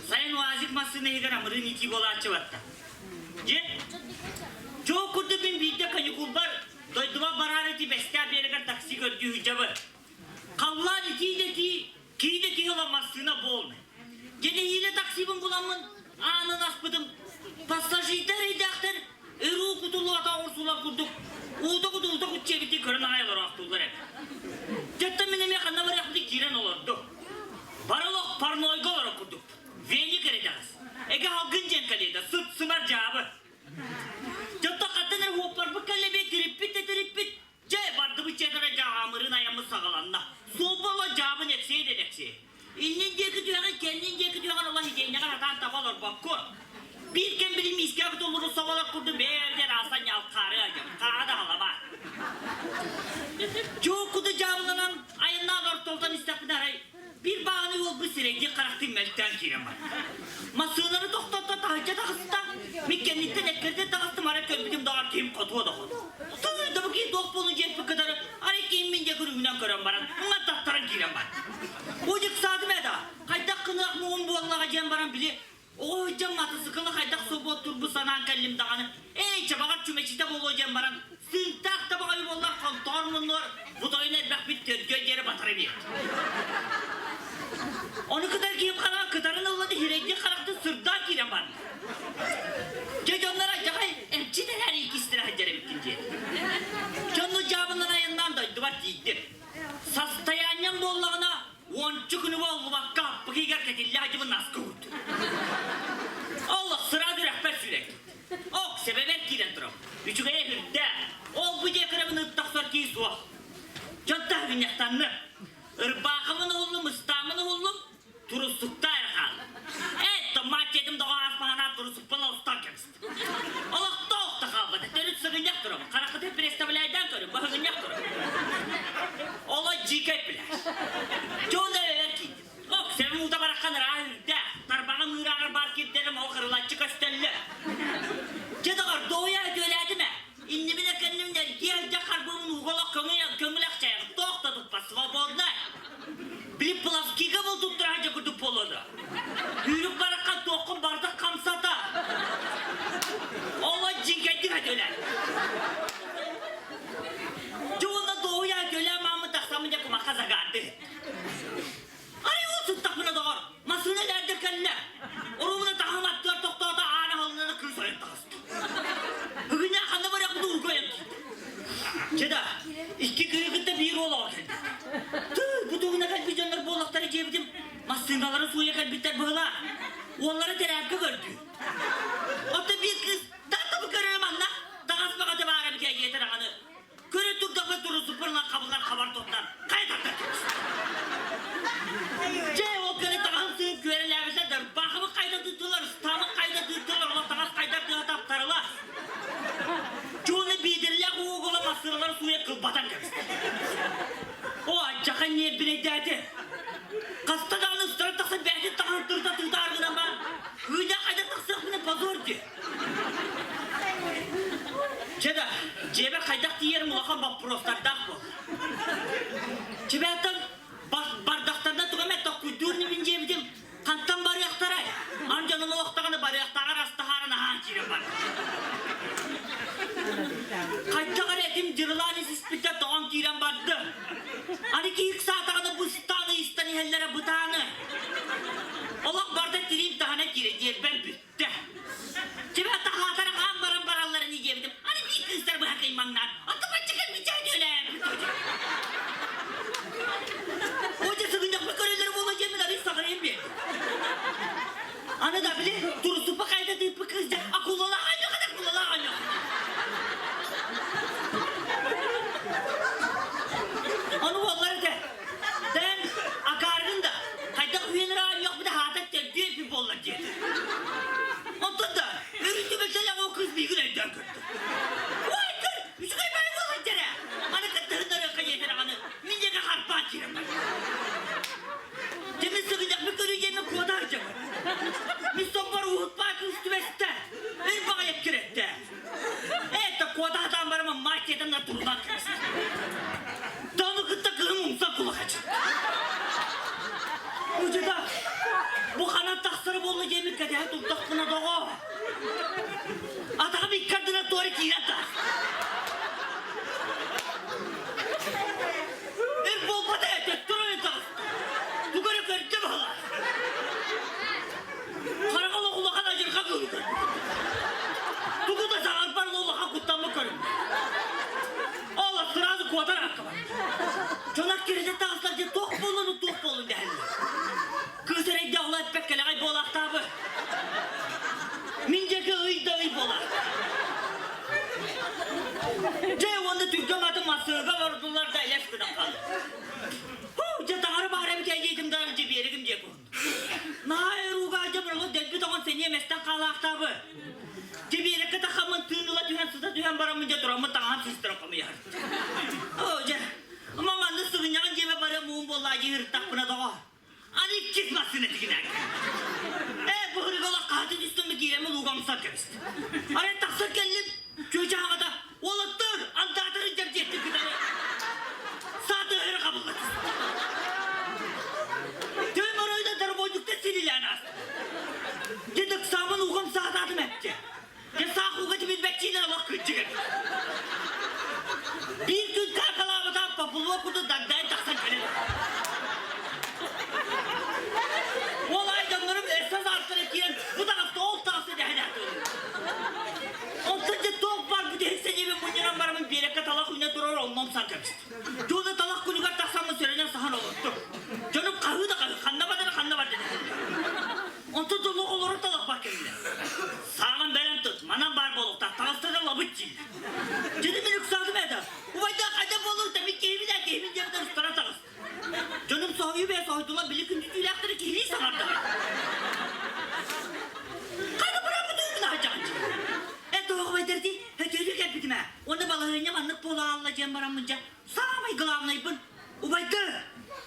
Сайын УАЗик массыына иһигэр амырыын итии буолааччы барда. Дьэ, чоо курдук мин биирдэ каникулбар дойдубар бараары ити Бэстээх биэрэгэр такси көрдүү сылдьабын. Халлаан итии да итии, киһи да киһи ыла массыына буолна. Дьэ, таксибын буламмын аанын аспытым, пассажирдар эйдээхтэр өрүү кутуллубата оҕурсулар курдук уута кутулута куччуйбитин көрөн аҕай олороохтууллар эбит. Дьэттэн мин эмиэ ханна барыахпытый киирэн олордум. Бары олох парнойга олорор курдук. Веник эрэ дэҕэс. Эгэ халгын диэн кэлиэдэ, сыт-сымар дьаабы. Дьоттон хаттан эрэ уоппарбыт кэллэбиэ тириппит да тириппит, Дьэ, бардыбыт дьиэтэрэ дьаамырын айаммыт саҕаланна. Суолбала дьаабын эпсиэй да эпсиэй. Иннин диэки түһэҕин, кэннин диэки түһэҕин ыла сидиэнньэҕэр сатаан таба олорбоккун. Биир кэм били миискэбит олору соболор курдук бэйэ-бэйэлэр аасан ньалхаары айдьабыт, хааҕа да халабаа. Чууккуду дьаабыланан айаннаан ортолтон истэхпинэ арай Биир баҕаны уолбут сирэйдиин харахтыын мөлтөөн киирэн барда. Массыынаны тохтотто таһырдьа таҕыста. Мин кэнниттэн эккирдэн таҕыстым арай көрбүтүм доҕор киһим хотуо да хоту. Тылы бу киһи туох буолун диэппит кытары арай киһим мин диэки үрүҥүнэн көрөн баран уҥа таттаран киирэн барда. Бу дьыксаатым ээ да хайдах гыныах муҥум буоллаҕа диэн баран били Оҕо сылдьан матасыкылы хайдах собуоттуурбун санаан кэллим даҕаны, ээ, чабаҕар чүмэчитэ буолуо диэн баран, сыыҥтаах да баҕайы буоллар хонтоҕор муннугар бутайын элбэхпит төрдүө диэри батара биэрдим. Ону кытары киһим хараҕа кытарын ылла да хирэйдик харахтын сырдаан киирэн барда. Дьэ дьонноро дьаһай эмчит эрээри иккистэрэ сылдьар эбиккин диэтэ. Дьонну дьаабыллан айаннаан дойдубар тиийдим. Састайаанньам буоллаҕына Уонча күнү буоллубакка аппыкыйгар кэтиллэ сылдьыбын наска уурдум. Олох сыраан үрэхпэр сүүрэккит. Ок, сэбэбэр киирэн турабын. Үчүгэйэ үрдээх. Ол бу диэки кырабын ыттахсар киһи суох. Дьон таһыгынньахтанным. Ырбаахыбын уһуллум, ыстааммын уһуллум, туруссуктаа эрэ хаалла. Ээ, томмаат диэтим доҕор ааспаһанаат турусукпун олохтоон кэбистим. Олохтоох да хаалбата, төрүт сыгынньах турабын, хараххытын представляйдаан көрүҥ, баһыгынньах турабын. Оло дьиикэй пляж. Дьон эбэбэр киирдим. Ок, сэбим уута бараххан ыраах үрдээх, тарбаҕым ыырааҕар баар кирдэрим ол кырылаччы көстөллөр. Дьэ доҕор, дуоһуйа өтүөлээтим ээ. Иннибинэ кэннибин эргийэ сылдьар харбыыбын ууга олох көҥүл көҥүл ахчайаҕын, туох да туппат, свободно. Били плавкига бултуттара сылдьар курдук буолуо дуо? Үүрүк бараххан туоххун барыта хамсата. Олой дьиҥкэйдик өтөлөр. Дьэ уонна дуоһуйа өтөлөө маамы тахсаммын дьэ кумахха загаарды. Ай ол сыттахпына доҕор, массыына элээрдэ кэллэ. Оруобуна таһым аттыгар тохтоото аана аһылынна кыыс ойон таҕыста. Бүгүннэ ханна барыахпыт ууга ойон киирдэ. Чэ да, икки кыыһы кытта биир уол оҕо кэлбит. Тыы, бу тугуна кэлбит дьоннор буоллахтара диэбитим, массыыналары сууйа кэлбиттэр быһылаах. Уоллара тэрээпкэ көрдүү. Оттон биир кыыс да бу көрөрүм манна таҥас баҕата баара эбит диэтэ даҕаны Көрө турдахха турусуппунан хабыллар хабар туттан хайа тардар Дьэ, ол кэлэ таҥаһым сыын күөрэлээбитэ дарбаахыбы хайда тыыттылар, ыстаамы хайда тыыттылар, ол таҥас хайдар тыа таптарыла. Чуону биэдэрэлээх уугула массыыналары сууйа кылбатан кэбистэ. О, алдьархай ньиэрбинэйдээтэ. Хаста даҕаны ыстаран тахсан бэйэтин таҥаһын тырыта тыытаар гынан баран, кыыдьа хайда тахсыахпын позор дии. Чэ да, дьиэбэр хайдах тиийэрим улахан боппуруостардаах буолла. Чебяттан бардахтарына тугу эмэ токкуйдуур инибин диэбитим, хантан барыахтарай? Ан дьонум олохтоҕуна барыахтааҕар ас таһааран аһаан киирэн барда. Хайдах эрэ этим дьырылаан исиспиттэр тоҕон киирэн барды. Аны киһи ыксаатаҕына быстаан ыйыстан иһэллэрэ бытааны. Олох барда тириим таһына киирэ диэрбэм бүттэ. Тебя таһаатара хаан баран баралларын диэбитим. Аны биир кыыстар быһа кыймаҥнаан, оттон бачча кэлбитчэ үтүөлээбит. Ожа сыгынньахпы көрөллөр буола диэммин арый саҕарыйан биэрдим. Аны да били турусуппа хайда тыыппы кыыс дьэ акулалаах анньах акулалаах анньах. Ону уоллар этэ. Дэн акааргын да хайдах үйэлэр аанньахпыта хаата төрдүө эпи буоллар диэтэ. Онтон да өрүтү бэлтэлэх ол кыыс миигин өйдөөн көрдө. Ой, көр, үчүгэй баай буолар дьэрэ. Аны кыттыһыннарыахха диэтэ даҕаны, мин диэки харпаан киирэн барда. Дьэ мин сыгынньахпын көрүү диэммин куота сылдьабын. Мин соппор уһутпаа кыыс түбэстэ. Өр баҕайы эккирэттэ. Это куота сатаан бараман мать этэн да турунан кэбистэ. Тону кытта кыһым умса кулахачы. Удьуда, бу ханан тахсары буолла. Дьэ уонна түргэн аты массыыга олордулар да элэс гынан хаалла. Һуу, дьэ таҥара баара эбит эйиитим да дьэ биэригим диэ куһун. Наһаа өрууга дьэ бырылы дэлби тоҕон сэниэ мэстэн хаалаахтаабы. Дьэ биэрэккэ тахаммын тыын ыла түһэн сыта түһэн бараммын дьэ тураммын таҥаһым сыстыран хомуйар. Оо дьэ, ама маннык сыгынньаҕын дьиэбэ барыам уун буоллаа дии ырыттахпына тоҕо. Аны иккис массыына тигинэк. Ээ, бу ырыгалах хаһатын түстүм киирэммин ууга умсан кэбистим. Арай тахсан кэллим, чүөчэ аҕата, уолаттар, андаатарын дьэрдиэттик кытары. Сааты өһөрө хабылла түстэ. Төм оройда дорбойдукта сирилээн ааста. Дьэ ыксаамын уугам саатаатым эттэ. Дьэ саах ууга тимирбэччиинэр олох кырдьык эбит. Биир күн каакалаабытаан популуо курдук дагдайан тахсан кэлэн. Ол айданнарым өссө саастара киирэн бу таҕыста ол таҕыста дэһэн Онтон дьэ туох баар бүтэһик сэниэбин мунньунан бараммын биэрэккэ талах үүнэ турар онно умсан кэбистим. Дьуона талах күнүгэр тахсаммын сөрөнөн саһан олордум. Дьонум хаһыы да хаһыы, ханна бардара ханна барда Онтон дьоллоох олорор талахпар кэллэ. Сааҕын бэлэм тут, манан баар буолуохтаах, таҕыста да лабыт дииллэр. Дьонум мин ыксаатым этэ. Убайдаах хайдах буолуҥ, мин киһибин ээ, киһибин диэбитэ устара таҕыс. Дьонум соһуйу бэйэ соһуйдулар, били күндү түүлээхтэри киһилии саҥардылар. Хайда быраппыт уубун аһдьаҕын Э, тоҕо убайдар дии, өтөрү кэлбитим ээ. Уонна балаһыанньа маннык буола хаалла диэн бараммын дьэ, саамай главнайбын Убайдар,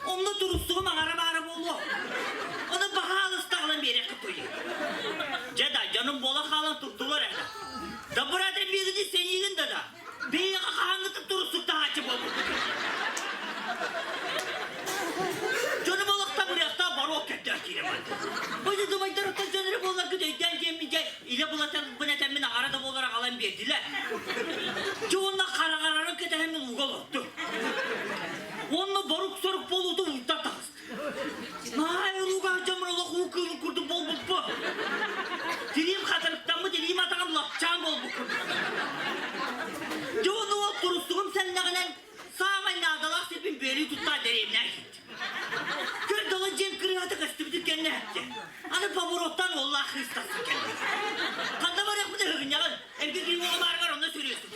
онно туруссугум аҥара баара буолуо. Ону баһаалыста аҕалан биэриэххит туйа. Дьэ да, дьонум буола хаалан турдулар ээ. Да брат, миигини сэниигин да да. Биһиэхэ хаһааҥҥытын туруссуктаһааччы буолбуппут. Дьонум олох табырыахтаах боруок кэрдээх киирэн барда. Бу дубайдар оттон дьон эрэ буолларгыт өйдөөн диэммин дьэ илэ булатан этэммин аҕара да буолар аҕалан биэрдилэр. Дьэ уонна хараҕарарын кэтэһэммин ууга олордум. Уонна борук-сорук буолуута ууттан таҕыста. Наһаа урууга дьоммун олох уу кыылын курдук буолбуппун. Тириим хатырыктаммыт, илиим атаҕым лапчаан буолбут курдук. Дьэ уонна уол туруссугум сэллэҕинэн саамай наадалаах сирбин бүөлүү туттаа дэриэбинэ киирдим. Көр дала дьиэм кырыһата көстүбүтүн кэннэ эттэ. Аны повороттан уоллаах кыыс тахсан кэллэ. Ханна барыахпыт ыһыгынньаҕын, эргэ киһи уола баарыгар онно сөрүөстүк.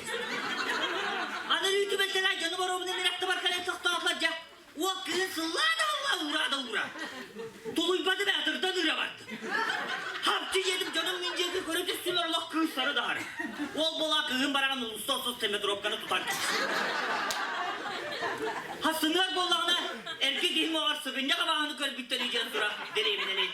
Аны үүтү бэлтэлээ дьону боруобуна мин аттыбар кэлэн тохтоотулар дьэ. Уол кыыһын сыллаа да ылла, ураа да ураа. Тулуйбаты бэ, атырдан ыра барды. Хапчы диэтим, дьонум мин диэки көрө түстүлэр олох кыыстары даһары. Уол буола кыыһын бараҕын улуста охсус метровканы тутан Хасыныар буоллаҕына, эргэ киһи уоҕар сыгынньах абааһыны көрбүттэрий диэн тура дэриэбинэни.